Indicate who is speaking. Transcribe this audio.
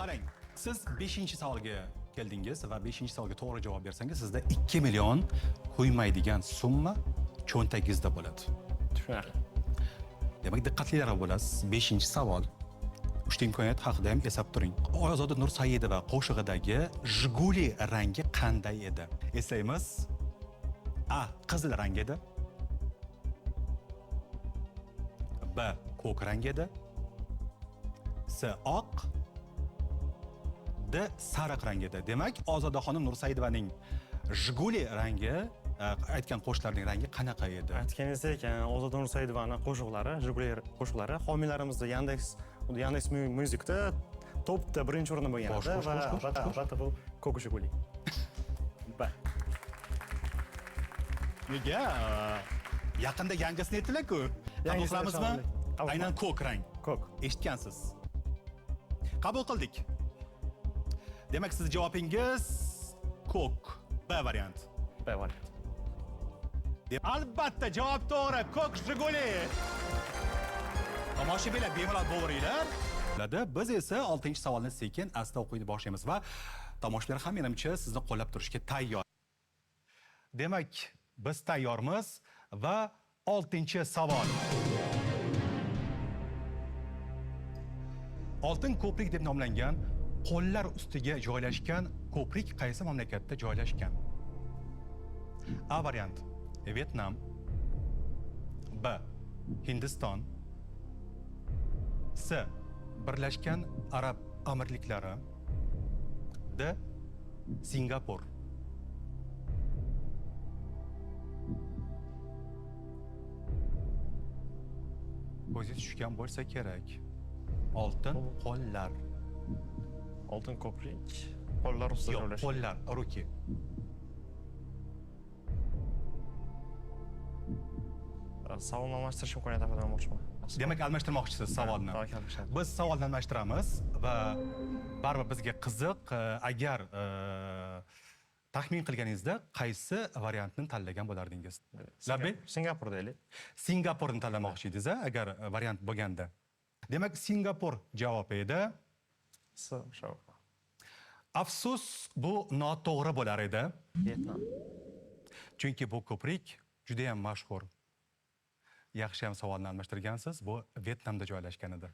Speaker 1: Qarang, siz 5-savolga keldingiz va 5-savolga to'g'ri javob bersangiz, sizda 2 million qo'ymaydigan summa cho'ntagingizda bo'ladi.
Speaker 2: Tushunarli.
Speaker 1: Demak, diqqatliroq bo'lasiz. 5-savol. Uchta imkoniyat haqida ham eslab turing. Oyozoda Nursaidova qo'shig'idagi Jiguli rangi qanday edi? Eslaymiz. A. Qizil rang edi. B. Ko'k rang edi. C. Oq. D. Sariq rang edi. Demak, Ozodaxonim Nursaidovaning Jiguli rangi aytgan qo'shiqlarning rangi qanaqa edi?
Speaker 2: Aytganingizdek, Ozoda Nursaidovani qo'shiqlari, Jiguli qo'shiqlari homiylarimizda Yandex Music'da topda birinchi o'rinda bo'lgan
Speaker 1: Xo'sh,
Speaker 2: edi
Speaker 1: xo'sh,
Speaker 2: va
Speaker 1: xo'sh, xo'sh,
Speaker 2: albatta,
Speaker 1: xo'sh.
Speaker 2: albatta bu ko'k Jiguli. B.
Speaker 1: Nega? Yaqinda yangisini aytdilar-ku. Qabul
Speaker 2: Yangisini
Speaker 1: qilamizmi?
Speaker 2: aytishadi.
Speaker 1: Aynan ko'k rang.
Speaker 2: Ko'k.
Speaker 1: Eshitgansiz. Qabul qildik. Demak, siz javobingiz ko'k. B variant.
Speaker 2: B variant.
Speaker 1: Albatta javob to'g'ri. Ko'k Jiguli. Tomoshabinlar bemalol bo'g'ringlar. Biz esa 6-savolni sekin asta o'qiyni boshlaymiz va tomoshabinlar ham menimcha sizni qo'llab turishga tayyor. Demak, biz tayyormiz va 6-savol. Oltin ko'prik deb nomlangan qo'llar ustiga joylashgan ko'prik qaysi mamlakatda joylashgan? A variant Vyetnam, B Hindiston, C Birlashgan Arab Amirliklari, D Singapur. Ko'zingiz tushgan bo'lsa kerak. Oltin qo'llar.
Speaker 2: Oltin ko'prik qo'llar ustida
Speaker 1: Yo'q,
Speaker 2: joylashgan.
Speaker 1: qo'llar, ruki.
Speaker 2: Savolni almashtirish imkoniyatidan foydalanmoqchiman.
Speaker 1: Demak, almashtirmoqchisiz savolni.
Speaker 2: Tavakkal qilishadi.
Speaker 1: Biz savolni almashtiramiz va baribir bizga qiziq, agar taxmin qilganingizda qaysi variantni tanlagan bo'lardingiz? Labbay?
Speaker 2: Singapur deylik.
Speaker 1: Singapurni tanlamoqchi edingiz, a, agar variant bo'lganda. Demak, Singapur javobi edi.
Speaker 2: S o'sha.
Speaker 1: Afsus, bu noto'g'ri bo'lar edi.
Speaker 2: Vyetnam.
Speaker 1: Chunki bu ko'prik juda ham mashhur. Yaxshi ham savolni almashtirgansiz. Bu Vyetnamda joylashgan edi.